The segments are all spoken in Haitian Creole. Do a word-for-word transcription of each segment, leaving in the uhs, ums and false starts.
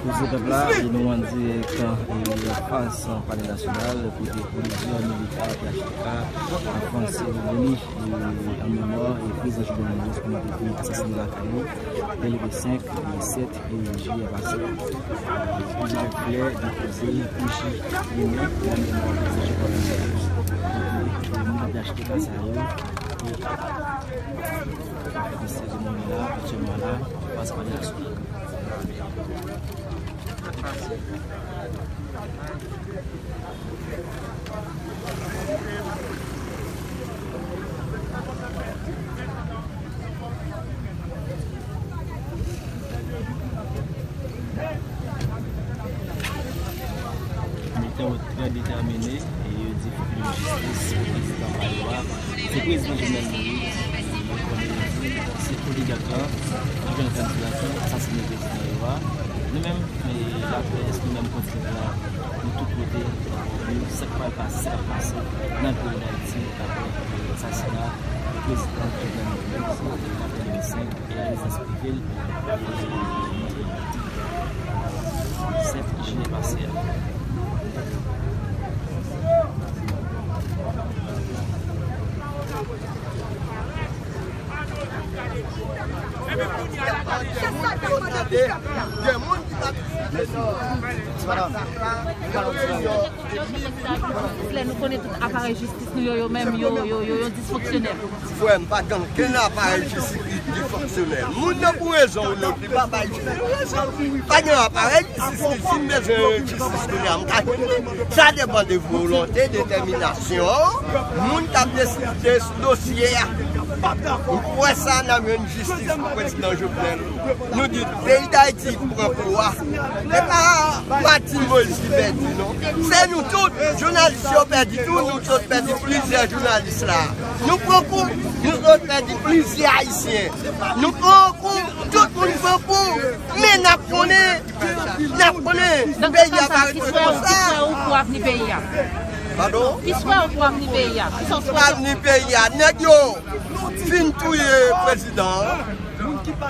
Koze pèp la, e nou an dirèk, e, anfas Palè Nasyonal, kote plizyè militan P H T K ap panse revini, e, an memwa, e, prezidan Jovenel Moïse, kòman te vin asasine lakay li, dè le vensenk, e, sèt, e, jiyè pase. Plizyè flè depoze bouji limen nan memwa prezidan Jovenel Moïse. Kote, e, militan P H T K sa yo, e, ap fè seremoni la, aktyèlman la, anfas Palè Nasyonal. Militan yo trè detèmine e yo di fòk gen jistis pou prezidan pa yo a. Se prezidan Jovenel Moïse, nou konnen se oligak la, Jovenel Cadillac ki asasine prezidan yo a. Nou menm, e, laprès, nou menm kontinye la, nou tout kote, nou sa k pral pase, sa k ap pase nan peyi Dayiti apre, e, asasina prezidan Jovenel Moïse, e, nan dè le vensenk, e, rezidans prive l, e, sèt jiyè pase a. Lè nou konnen tout aparèy jistis nou yo, yo menm, yo, yo, yo, yo disfonksyonèl. Frè m, pa gen okenn aparèy jistis ki disfonksyonèl. Moun nan pou rezon ou lòt, li pa bay jistis. Pa gen aparèy jistis ki fin bezwen jistis kounye a, m ka jwenn li. Sa depann de volonte, detèminasyon moun k ap deside sou dosye a. M kwè sa n ap jwenn jistis pou prezidan Jovenel. Nou di peyi Dayiti pran kou a. Se pa Martine Moïse ki pèdi, non. Se nou tout, jounalis yo pèdi tou, nou sot pèdi plizyè jounalis la. Nou pran kou, nou sot pèdi plizyè Ayisyen. Nou pran kou, tout moun pran kou. Men n ap konnen, n ap konnen. Donk, peyi a pa rete konsa. Ki swè ou pou avni peyi a? Padon? Ki swè ou pou avni peyi a? Ki sa w swete? Avni peyi a, nèg yo fin touye prezidan an.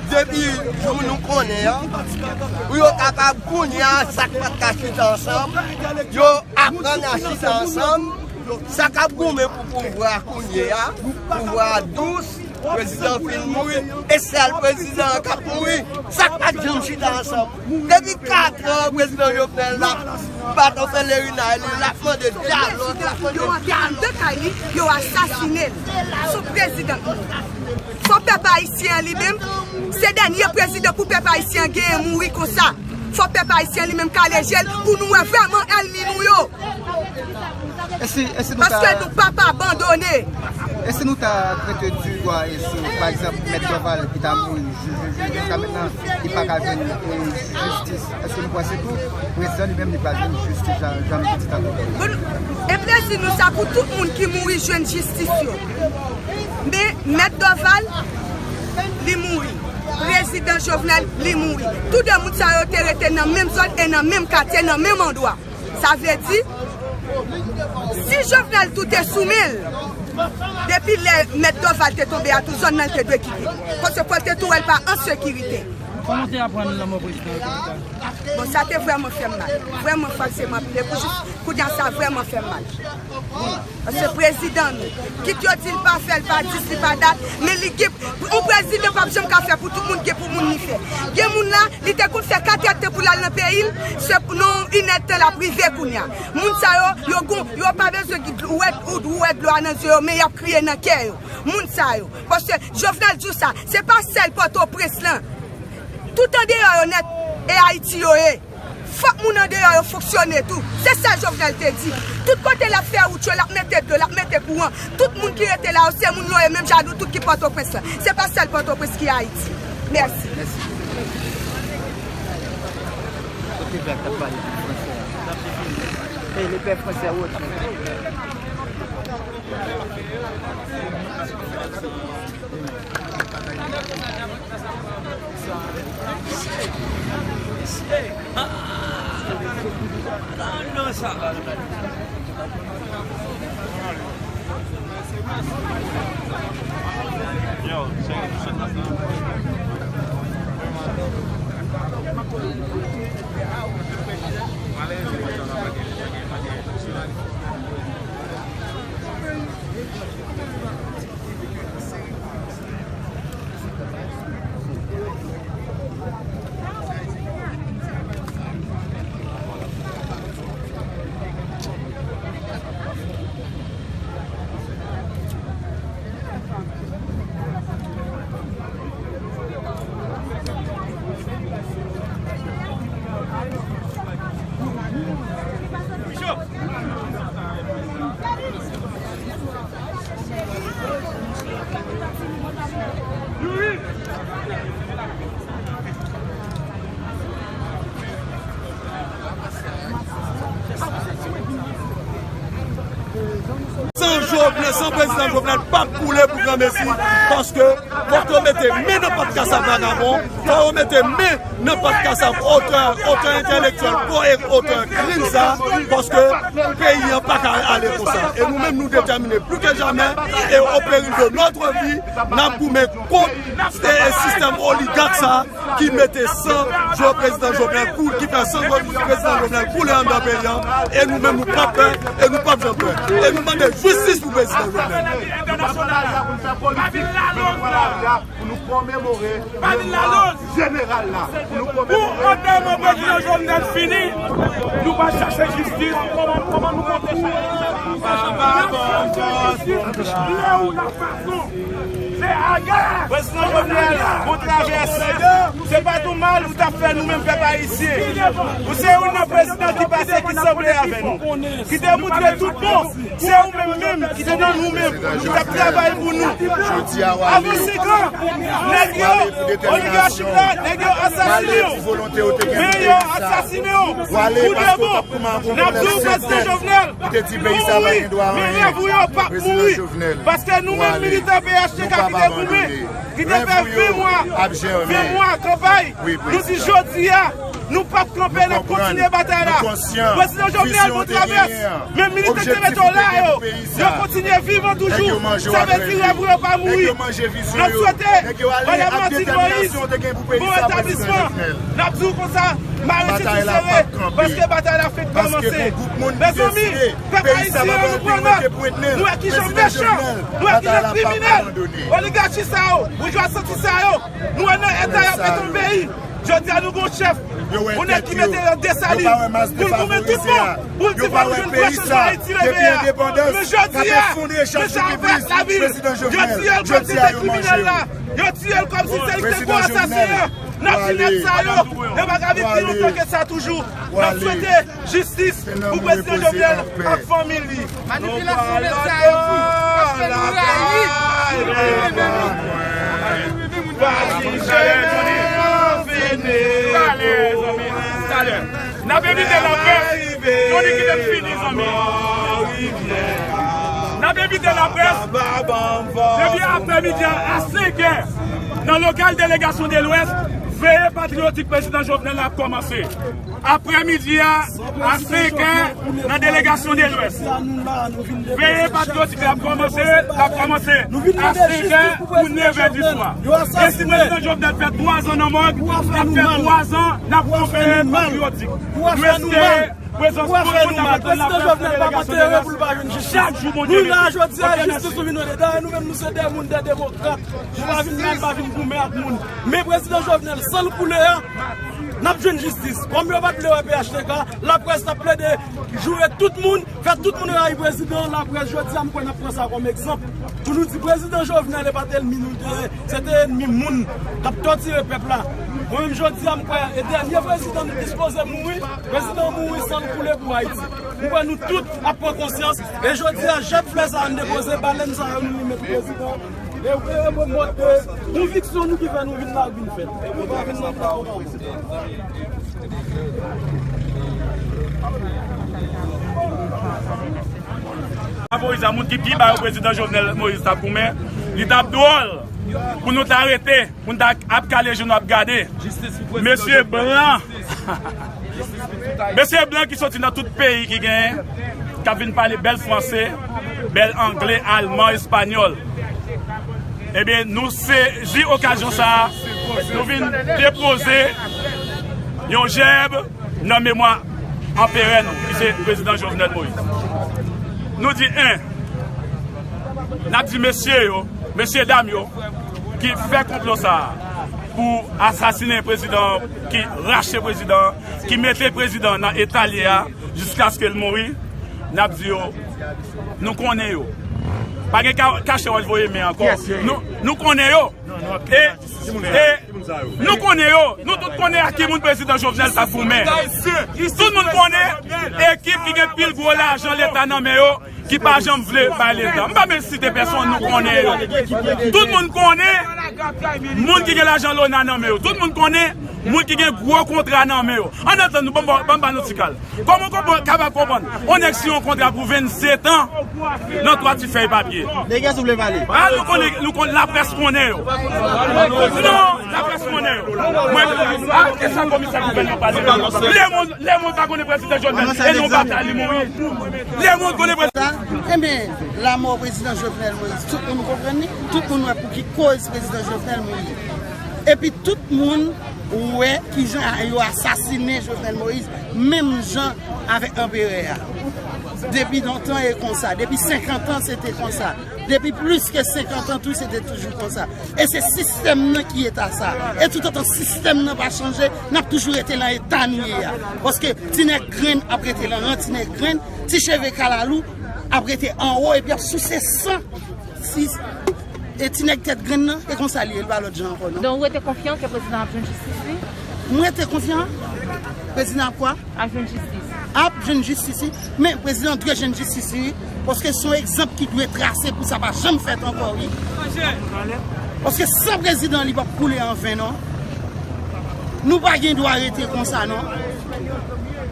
Depi jou nou konnen an, pou yo kapab kounye a, sa k pa t ka chita ansanm, yo aprann a chita ansanm. Sa k ap goumen pou pouvwa kounye a, pouvwa dous, prezidan fin mouri, e sèl prezidan an k ap mouri. Sa k pa t janm chita ansanm. Depi katran, prezidan Jovenel la, baton pelerinay li, l ap mande dyalòg, l ap mande dyalòg. Yo antre anndan kay li, yo asasine l. Se yon prezidan k mouri. Fò pèp ayisyen an li menm, se dènye prezidan pou pèp ayisyen an genyen mouri konsa. Fò pèp ayisyen an li menm kale je l pou nou wè vrèman ènmi nou yo. E si, e si nou ta, paske nou p ap abandone. E si nou ta trete di dwa e sou, pa egzanp, Mèt Dorval ki ta mouri, ju-, ju-, ju-, jiska mentnan, li pa ka jwenn, e, jistis. Èske nou panse tou, prezidan li menm, li pral jwenn jistis jan, jan pitit an tou? Bon, e plezi nou sa pou tout moun ki mouri jwenn jistis yo. Men, Mèt Dorval, li mouri. Prezidan Jovenel, li mouri. Tou de moun sa yo te rete nan menm zòn e nan menm katye, nan menm andwa. Sa vle di, si Jovenel tou te sou men l, depi lè Mèt Dorval te tonbe a tou, zòn nan te dwe kite. Paske fò l te tou wè l pa an sekirite. Kòman w te aprann lanmò prezidan an, Rebecca? Bon, sa te vrèman fè m mal. Vrèman, fòseman, anpil. E pou jis kounye a, sa vrèman fè m mal. Paske prezidan nou, kit yo di l pa fè, l pa dis, li pa dat, men li gen, yon prezidan p ap janm ka fè pou tout moun, gen pou moun li fè. Gen moun la, li te konn fè kat èdtan pou l al nan peyi l, se pou nan inèdtan l ap rive kounye a. Moun sa yo, yo gon, yo pa bezwen ki dlo, ou wè, ou, ou wè dlo a nan zye yo, men y ap kriye nan kè yo. Moun sa yo. Paske Jovenel di w sa, se pa sèl Pòtoprens lan. Tout andeyò yo nèt, e Ayiti yo ye. Fòk moun andeyò yo fonksyone tou. Se sa Jovenel te di. Tout kote l ap fè wout yo, l ap mete dlo, l ap mete kouran. Tout moun ki rete la yo, se moun yo ye, menm jan nou tout ki Pòtoprens lan. Se pa sèl Pòtoprens ki Ayiti. Mèsi. Mèsi. Kote Black t ap pale pou fransè a? Hey, le pè fransè wòch. Yo, se, se, Jovenel, san prezidan Jovenel p ap koule pou granmesi, paske fòk yo mete men nan pat kasav vagabon, fòk yo mete men nan pat kasav otè, otè entèlektyèl, po e otè krim sa, paske peyi an pa ka ale konsa. E nou menm nou detèmine pli ke jamè, e o peril de notre vie, n ap goumen kont e, e sistèm oligak sa ki mete san prezidan Jovenel koule, ki fè san prezidan Jovenel koule anndan peyi an, e nou menm nou p ap pè, e nou p ap janm pè. E nou mande jistis pou prezidan Jovenel. Nou pa nan lari a pou n fè politik, men nou pran lari a pou nou komemore memwa jeneral la, pou nou komemore. Pou antèman prezidan Jovenel fini, nou va chache jistis. Kòman, kòman nou konte chache jistis? N ap chache jistis lè ou la fason. Se agay! Prezidan Jovenel, bon travès. Se pa tou mal ou t ap fè nou menm pèp ayisyen. Ou se youn nan prezidan ki pase ki sanble avè nou, ki te moutre tout bon. Se ou menm menm ki te nan nou menm, ki t ap travay pou nou. Avan senk an, nèg yo, oligachik la, nèg yo asasine w. Men yo asasine w. Pou de bon. N ap di w, prezidan Jovenel, ou mouri, men rèv ou yo p ap mouri. Paske nou menm militan P H T K ki te goumen, ki te fè ven mwa, ven mwa kanpay, nou di jodi a, nou p ap kanpe, n ap kontinye batay la. Prezidan Jovenel, bon travès. Men militè ki te mete w la yo, yo kontinye vivan toujou. Sa vle di rèv ou yo pa mouri. N ap swete Madan Martine Moïse bon retablisman. N ap di w konsa, mare senti sere, paske batay la fenk kòmanse. Mezanmi, pèp ayisyen an, nou pran nòt. Nou wè kijan mechan, nou wè kijan kriminèl, oligachi sa yo, boujwa santi sa yo, nou wè nan eta y ap mete yon peyi. Jodi a nou gon chèf, yon nèg ki mete nan Desalin, pou l goumen tout bon, pou l di fò nou jwenn prèsyezman Ayiti leve a. Men jodi a, men sa ap fè lavi, yo tiye l kòmsi se kriminèl la, yo tiye l kòmsi se li ki te gwo asasen an. N ap di nèg sa yo, yo pa ka viv pi lontan ke sa toujou. N ap swete jistis pou prezidan Jovenel ak fanmi li. Manipilasyon nèg sa yo ap fè nou rayi. Talè, Johnny. Talè. N ap envite laprès. Johnny, kite m fini, zanmi. N ap envite laprès. Depi aprèmidi a, a senk è, nan lokal delegasyon de Lwès, veye patriyotik prezidan Jovenel la ap kòmanse. Aprèmidi a, a senk è, nan delegasyon de Lwès. Veye patriyotik la ap kòmanse, l ap kòmanse a senk è pou nèf è di swa. E si prezidan Jovenel fè twa zan nan mòg, l ap fè twa zan, n ap fè yon veye patriyotik. Nou espere prezans konn moun nan pral nan plas nan delegasyon de Lwès. Chak jou Bondye mete. Jodi a, jistis nou vin mande. Dayè, nou menm, nou se de moun, de demokrat. Nou pa vin mal, pa vin goumen ak moun. Men prezidan Jovenel, san l koule a, n ap jwenn jistis. Kòm yo pa t vle wè P H T K, laprès t ap plede joure tout moun, fè tout moun rayi prezidan an. Laprès, jodi a, m kwè n ap pran sa kòm egzanp. Pou nou di prezidan Jovenel e pa t ènmi nou te ye, se te ènmi moun k ap tòtire pèp la. Mwen menm, jodi a, m kwè e dènye prezidan nou ki sipoze mouri, prezidan an mouri san l koule pou Ayiti. M kwè nou tout ap pran konsyans. E jodi a, jèt flè sa a n depoze, balèn sa yo nou remèt prezidan. E, e, e, mòd de konviksyon nou ki fè nou vin la, vin fèt. Nou pa vin nan Moïse a, moun ki pi ba yo prezidan Jovenel Moïse t ap goumen, li t ap dwòl pou nou ta rete, pou n ta ap kale je nou ap gade mesye blan, mesye blan ki soti nan tout peyi ki genyen, k ap vin pale bèl franse, bèl angle, alman, espanyòl. Ebyen, nou sezi okazyon sa a, nou vin depoze yon jèb nan memwa anperè nou, ki se prezidan Jovenel Moïse. Nou di en, n ap di mesye yo, mesye dam yo, ki fè konplo sa a pou asasinen prezidan, ki rache prezidan, ki mete prezidan nan eta l ye a, jiskaske l mouri, n ap di yo, nou konnen yo. Pa gen ka-, kache w al voye men ankò. Nou, nou konnen yo. E, e nou konnen yo. Nou tout konnen ak ki moun prezidan Jovenel t ap goumen. Tout moun konnen ekip ki gen pil gwo lajan leta nan men yo, ki pa janm vle bay Leta. M pa menm site pèsonn, nou konnen yo. Tout moun konnen moun ki gen lajan Lona nan men yo. Tout moun konnen moun ki gen gwo kontra nan men yo. Ann atann, nou ban m ba nou ti kal. Kòman w konprann, kapab konprann? On nèg siyen yon kontra pou vennsetan nan twa ti fèy papye. Dega sou vle pale. A, nou konnen, nou konnen, laprès konnen yo. Non, laprès konnen yo. Mwen, a, kisa komisè gouvènman pale? Lemonn, Lemonn pa konnen prezidan Jovenel. E non batay li mouri. Lemonn konnen prezidan. Enben, lanmò prezidan Jovenel Moïse, tout moun konprann li, tout moun wè pou ki koz prezidan Jovenel mouri. Epi tout moun wè kijan yo asasinen Jovenel Moïse, menm jan avèk anperè a. Depi lontan e konsa, depi senkant an se te konsa, depi plis ke senkant an tou se te toujou konsa. E se sistèm nan ki eta sa. E toutotan sistèm nan pa chanje, n ap toujou rete nan eta nou ye a. Paske ti nèg grenn ap rete nan ran ti nèg grenn, ti cheve kalalou ap rete anwo epi ap souse san. Si, e ti nèg tèt grenn nan, e konsa li ye, li pa lòt jan ankò non. Donk ou rete konfyan ke prezidan ap jwenn jistis li? Mwen rete konfyan, prezidan ap kwa? Ap jwenn jistis. Ap jwenn jistis li, men prezidan dwe jwenn jistis li, paske se yon egzanp ki dwe trase pou sa pa janm fèt ankò wi. Paske san prezidan li p ap koule an ven non. Nou pa gen dwa rete konsa non.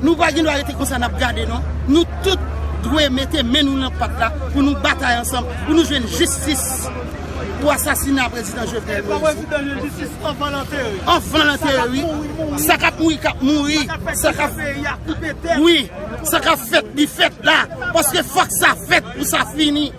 Nou pa gen dwa rete konsa n ap gade non. Nou tout dwe mete men nou nan pat la pou nou batay ansanm, pou nou jwenn jistis pou asasina prezidan Jovenel Moïse. Anvan l antere. Anvan l antere wi. Sa k ap mouri k ap mouri. Sa k ap, wi, sa k ap fèt li fèt la. Paske fòk sa fèt pou sa fini.